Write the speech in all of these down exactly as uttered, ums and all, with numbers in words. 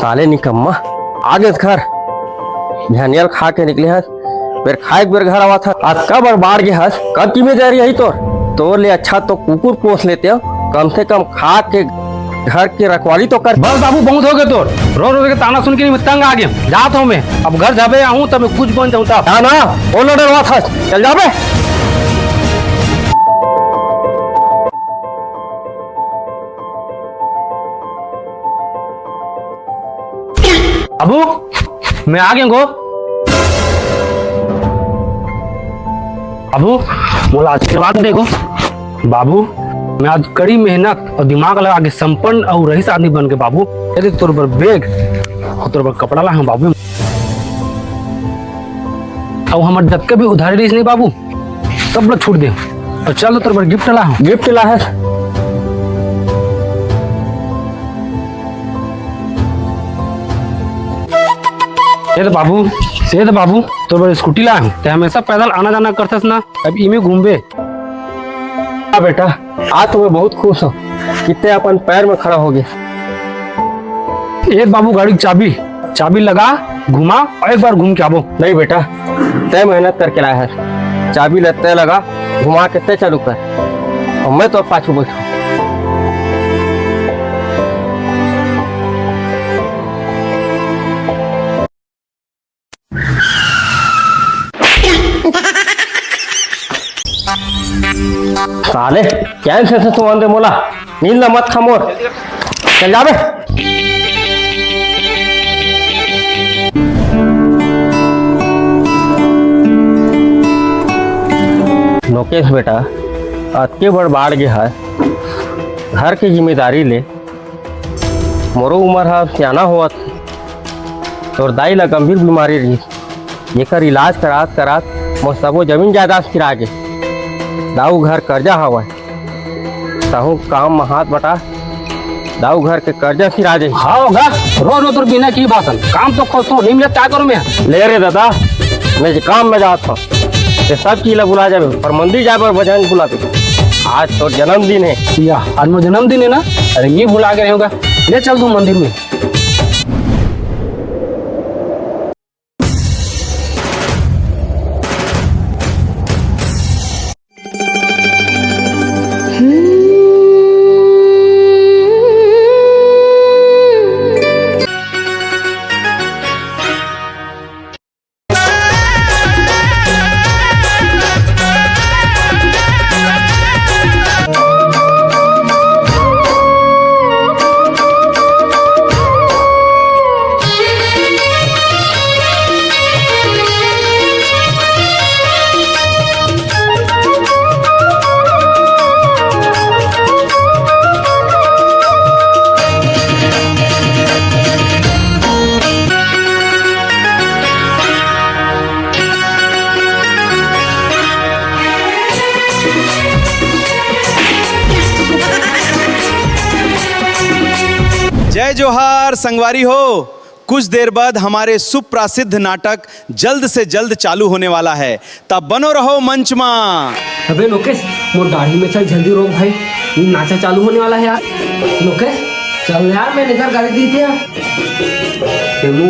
साले निकम्मा, आ गेस घर। बिहनिया ल खा के निकले हस, बेर खाए के बेर घर आवत हस। आज कब बाढ़ गे हस, कब जिम्मेदारी आही तोर? तोर ले अच्छा तो कुकुर पोस लेते हो, कम से कम खा के घर के रखवाली तो कर। बस बाबू, बहुत हो गए तोर। रो रो के ताना सुन के नहीं, मैं तंग आ गया। जात हूँ मैं, अब घर जाबे आहूँ तब मैं कुछ बन जाऊँ तब। ना ना, बोल ना डरवा था, चल जाबे। बाबू, मैं आ गया गो। बाबू, मोला आशीर्वाद दे गो। बाबू, मैं आज कड़ी मेहनत और दिमाग लगा के संपन्न और रईस आदमी बन के बाबू, ये देख तोर बर बैग और तोर बर कपड़ा ला हूँ बाबू। और हमार जतके भी उधारी रईस नहीं बाबू, सब ला छूट दे। और चल, तोर बर गिफ्ट ला हूँ। गिफ्ट ला है। ये तो बाबू, ये तो बाबू, तोर बर स्कूटी ला हूँ। ते हमेशा पैदल आना जाना करथस ना, अब इमे घूमबे। हाँ बेटा, आज तो मैं बहुत खुश हूँ कि ते अपन पैर में खड़ा हो गए। ये बाबू, गाड़ी की चाबी, चाबी लगा, घुमा और एक बार घूम के आबो। नहीं बेटा, तय मेहनत करके लाया है, चाबी ले तय लगा, घुमा के तय चालू कर, और मैं तो पाछू बैठू। साले, चैन से, से सोवन दे मोला, नींद ला मत खा मोर, चल जाबे। लोकेश बेटा, अतके बड़ बाढ़ गे है, घर के जिम्मेदारी ले, मोरो उमर ह सियाना होवत हे। तोर दाई ल गंभीर बीमारी रहिस, जेकर इलाज करात करात मोर सबो जमीन जायदाद सिरा गे। दाऊ घर कर्जा हवय, तहूँ काम म हाथ बटा, दाऊ घर के कर्जा सिरा जाही। हाँ गा, रो रो तोर बिना की भाषण, काम तो खोज तो नहीं मिलत, का करूँ मैं? ले रे दादा, मैं जे काम में जात हूँ, ये सब चीज ला भुला जाबे, पर मंदिर जाए बर भजन भुला दे। आज तोर जन्मदिन है। या, आज मोर जन्मदिन है ना? अरे, ये भुला गए होगा। ले चल तू मंदिर में। जय जोहार संगवारी हो, कुछ देर बाद हमारे सुप्रसिद्ध नाटक जल्द से जल्द चालू होने वाला है, तब बनो रहो मंच मा। अबे लोकेश, मोर दाढ़ी में चल जल्दी रोक भाई, ये नाचा चालू होने वाला है यार। लोकेश, चल यार, मैनेजर गाड़ी दी थी यार। खेमू,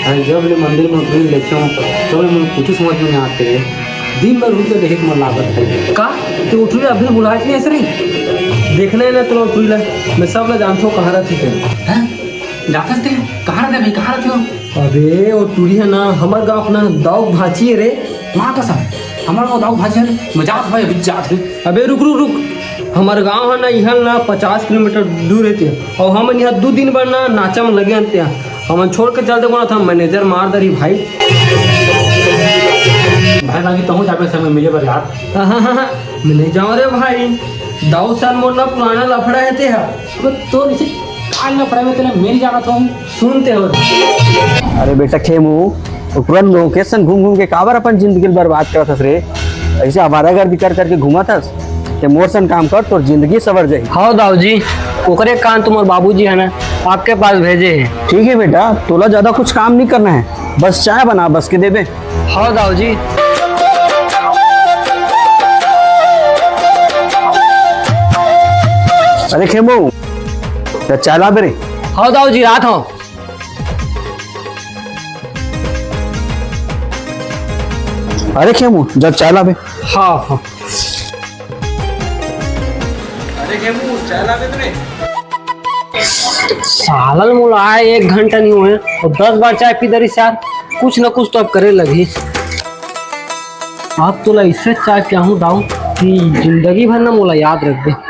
अरे जब ले मंदिर में उतरी लेके हूँ, तब ले मुझे कुछ समझ में नहीं आते है। दिन भर उठ के देखे मन लागत है। का? तू उठरी अभी बुलाए नहीं ऐसे नहीं? देखना है ना तू उठरी ला, मैं सब ला जानता हूँ कहाँ रहती है। हैं? जाथस ते? कहाँ रहते भाई, कहाँ रहते हो? अबे, वो टूरी है ना, हमर गाँव के ना, दाऊ भांची है रे। माँ कसम, हमर गाँव दाऊ भांची है रे। मैं जात भाई, अभी जात है। अबे, रुक, रुक, रुक। हमर गाँव है ना, इहल ना पचास किलोमीटर दूर रहते। और हमन यहाँ दो दिन बर ना नाचा में लगे हन ते। हमन छोड़ के चल देबो ना, था मैनेजर मार दरी भाई। भाई, बाकी तहूँ जाबे समय मिले बर यार। हाँ, हाँ, हाँ, हाँ। मैं नहीं जाऊँ रे भाई। दाऊ साल मोर ना पुराना लफड़ा है ते हा। अबे तोर इसे कान में पड़े हुए तेला मेरी जाना तो सुनते हो। अरे बेटा खेमू, वो तुरंत लोकेशन घूम घूम के काबर अपन जिंदगी ल बर्बाद करत हस रे? ऐसे आवारागर्दी कर करके घूमत हस? ते मोर सन काम कर, तोर जिंदगी सवर जाही। हाँ दाऊ जी, ओकरे कान तुम्हार बाबूजी है ना, आपके पास भेजे हैं। ठीक है बेटा, तोला ज्यादा कुछ काम नहीं करना है, बस चाय बना बस के देबे। हाँ दाऊ जी। अरे खेमू, चाय ला बे रे। हाँ दाऊ जी, रात हो। अरे खेमू, जब चाय लाबे। हाँ, हाँ। अरे खेमू, चाय लाबे तने। सालन मोला आए एक घंटा नहीं हुए और दस बार चाय पी दरिस यार। कुछ ना कुछ तो अब करे लगी। अब तोला ऐसे चाय पियाहूँ दाऊ कि जिंदगी भर ना मोला याद रखबे।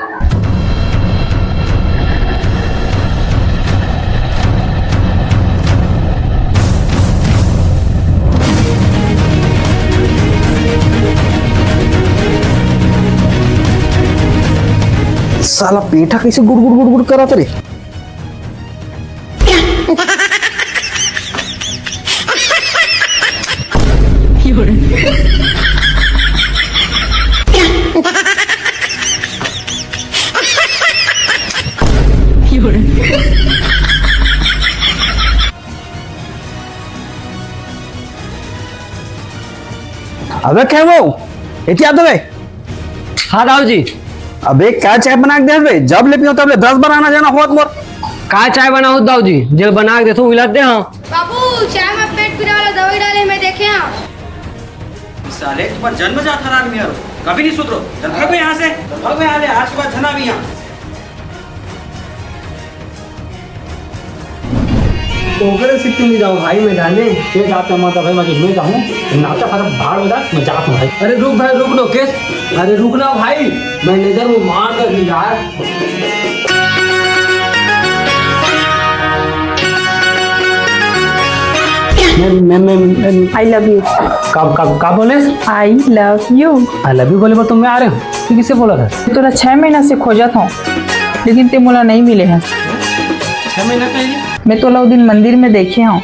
साला पेट ह कइसे गुड़गुड़ गुड़गुड़ करत रे। अबे खेमू, एती आ तो बे। हाँ दाऊ जी। अबे का चाय बना के दे बे, जब ले पियो तब ले दस बार आना जाना होत मोर। का चाय बनाहूँ दाऊ जी, जेला बना के देथों, उही ला दे हाँ। बाबू, चाय में पेट पीरा वाला दवाई डाले, मैं देखे हाँ। साले, तुम्हारा जन्म जात हरामी यार, कभी नहीं सुधरो। चल भाग बे यहाँ से, चल भाग बे यहाँ से, आज के बाद झन आबे यहाँ। ओकरे से तुम जाओ भाई, मैं जाने। ये जात का मतलब है, मैं कि मैं जाऊँ, नाटक खत्म, भाड़ में जा, मैं जाता हूँ भाई। अरे रुक भाई, रुक लो, केस। अरे रुक ना भाई, मैं लेजर वो मार कर भी यार। मैं, मैं, मैं, मैं I love you। का, का, का बोले? I love you। I love you बोले बर तो मैं आ रहे हूँ। तू किसे बोला था? तोला छह महीना से खोजत हूँ, लेकिन ते मोला नहीं मिले है। छह महीना पहले? मैं तोला वो दिन मंदिर में देखे हूँ,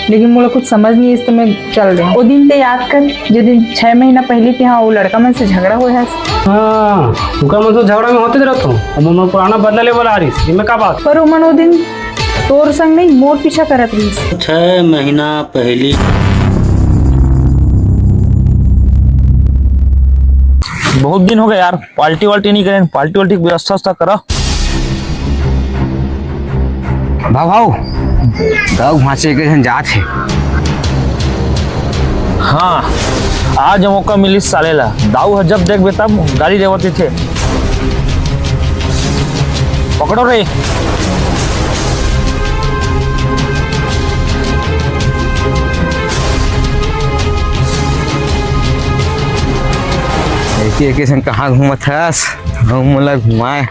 लेकिन मोला कुछ समझ नहीं, इस तो मैं चल रहे हूँ। वो दिन ते याद कर, जो दिन छह महीना पहले के हाँ वो लड़का मन से झगड़ा हुआ है। हाँ, उनका मन से झगड़ा में होते रहता हूँ। अब मैं पुराना बदला ले वाला आ रही, इसमें का बात? पर वो मन वो दिन तोर संग नहीं, मोर पीछा करत रहिस। छह महीना पहली। बहुत दिन हो गया यार, पार्टी वार्टी नहीं करें, पार्टी वार्टी की व्यवस्था व्यवस्था करा। भाव भाव, दाऊ वहां से एक झन जात हे। हाँ, आज मौका मिलिस साले ला। दाऊ ह जब देखबे तब गाली देवत रहिथे। पकड़ो रे। एके एके संग कहाँ घूमत हस? हम मोला घुमाए।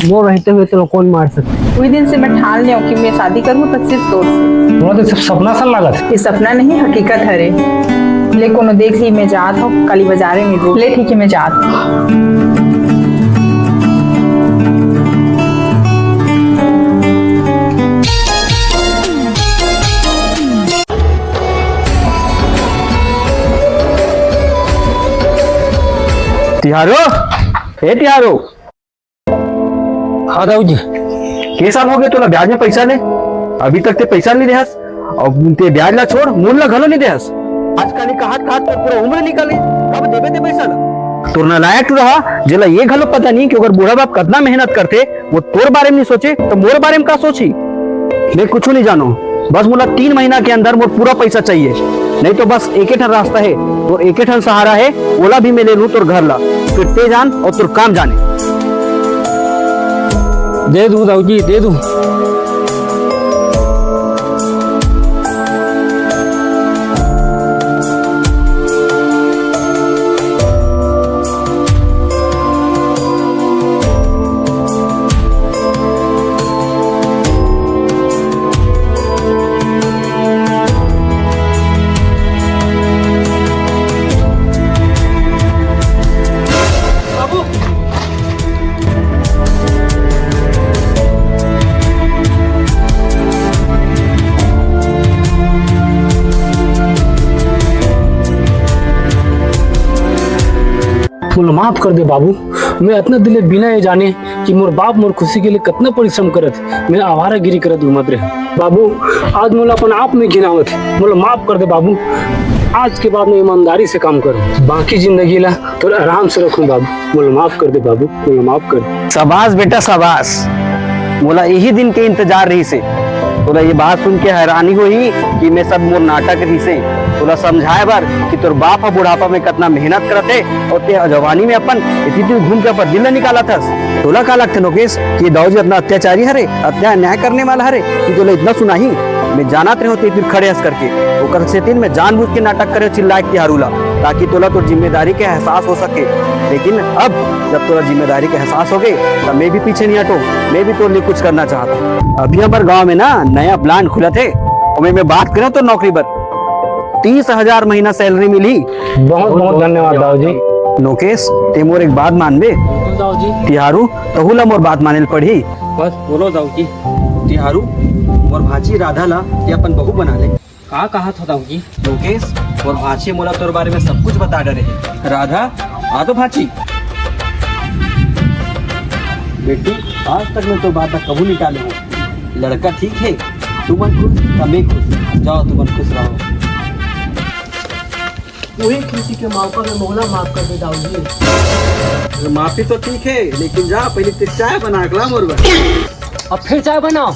मोर रहते हुए तो कौन मार सकते? वही दिन से मैं ठान लिया हूँ कि मैं शादी करूँ तो सिर्फ तोर से। मोला तो सब सपना सा लागत। ये सपना नहीं, हकीकत हरे। ले कोनो देख ली, मैं जात हूँ, काली बाजारे में मिलबो। ले ठीक है, मैं जात हूँ। तिहारो, ए तिहारो। हाँ दाऊ जी। के साल हो गए तोला ब्याज में पैसा ले? अभी तक ते पैसा नहीं देहस। और ते ब्याज ला छोड़, मूल ला घलो नहीं देहस। आजकल ही कहात कहात तोर पूरा उम्र निकल गई, कब देबे ते पैसा ला? तोर नालायक तो रहा, जेला ये घलो पता नहीं कि अगर बूढ़ा बाप कितना मेहनत करते, वो तोर बारे में नहीं सोचे, तो मोर बारे में का सोची? मैं कुछ नहीं जानूं, बस मोला तीन महीना के अंदर मोर पूरा पैसा चाहिए, नहीं तो बस एक ठन रास्ता है, तोर एक ठन सहारा है, ओला भी मैं ले लूं तोर घर ला, फिर ते जान और तोर काम जाने। दे दूं दाऊ जी, दे दूं। मोला माफ कर दे बाबू, मैं अतना दिन ले बिना ये जाने कि मोर बाप मोर खुशी के लिए कतना परिश्रम करत, मैं आवारागिरी करत घूमत रहे। बाबू, आज मोला अपन आप में घिनावत हे, मोला माफ कर दे बाबू। आज के बाद मैं ईमानदारी से काम करूँ, बाकी जिंदगी ला तोर आराम से रखूँ बाबू। मोला माफ कर दे बाबू, मोला माफ कर दे। शाबाश बेटा, शाबाश। मोला यही दिन के इंतजार रहिस हे। तोला ये बात सुन के हैरानी होही कि मैं सब मोर नाटक रहिस हे। तोला समझाए बर कि तोर बाप ह बुढ़ापा में कतना मेहनत करत हे अउ ते जवानी में अपन इतनी दूर घूम के अपन दिल ल निकालत हस। तोला का लगथे नोकेश कि दाऊ जी अतना अत्याचारी हरे, अतना अन्याय करने वाला हरे कि तोला इतना सुनाही? मैं जानत रहे हों ते फिर खड़े हस करके। ओकर सेती मैं जानबूझ के नाटक करे चिल्लाए तिहारू ला, ताकि तोला तोर जिम्मेदारी के एहसास हो सके। लेकिन अब जब तोला जिम्मेदारी के एहसास हो गए, तब मैं भी पीछे नहीं हटो, मैं भी तोर लिए कुछ करना चाहता हूँ। अभी हमारे गांव में ना नया प्लांट खुला थे, ओमे मैं बात करें तो नौकरी बर तीस हजार महीना सैलरी मिली। बहुत बहुत धन्यवाद दाऊ जी। नोकेश, ते मोर एक बात मानबे? बिल्कुल दाऊ जी। तिहारू, तहू ला मोर बात माने ल पड़ही। बस बोलो दाऊ जी। तिहारू, मोर भांची राधा ला ते अपन बहू बना ले। का कहा था दाऊ जी? नोकेश, मोर भांची मोला तोर बारे में सब कुछ बता डरे हे। राधा, आ तो भांची। बेटी, आज तक मैं तोर बात ला कभू नहीं टाले हूँ। लड़का ठीक है, तुमन खुश, त मैं खुश। जाओ, तुमन खुश रहो। वही खुशी के मौका में मोला माफ कर दे दाऊ जी। माफी तो ठीक है, लेकिन जा पहले ते चाय बना के ला मोर बर। अब फिर चाय बनाओ।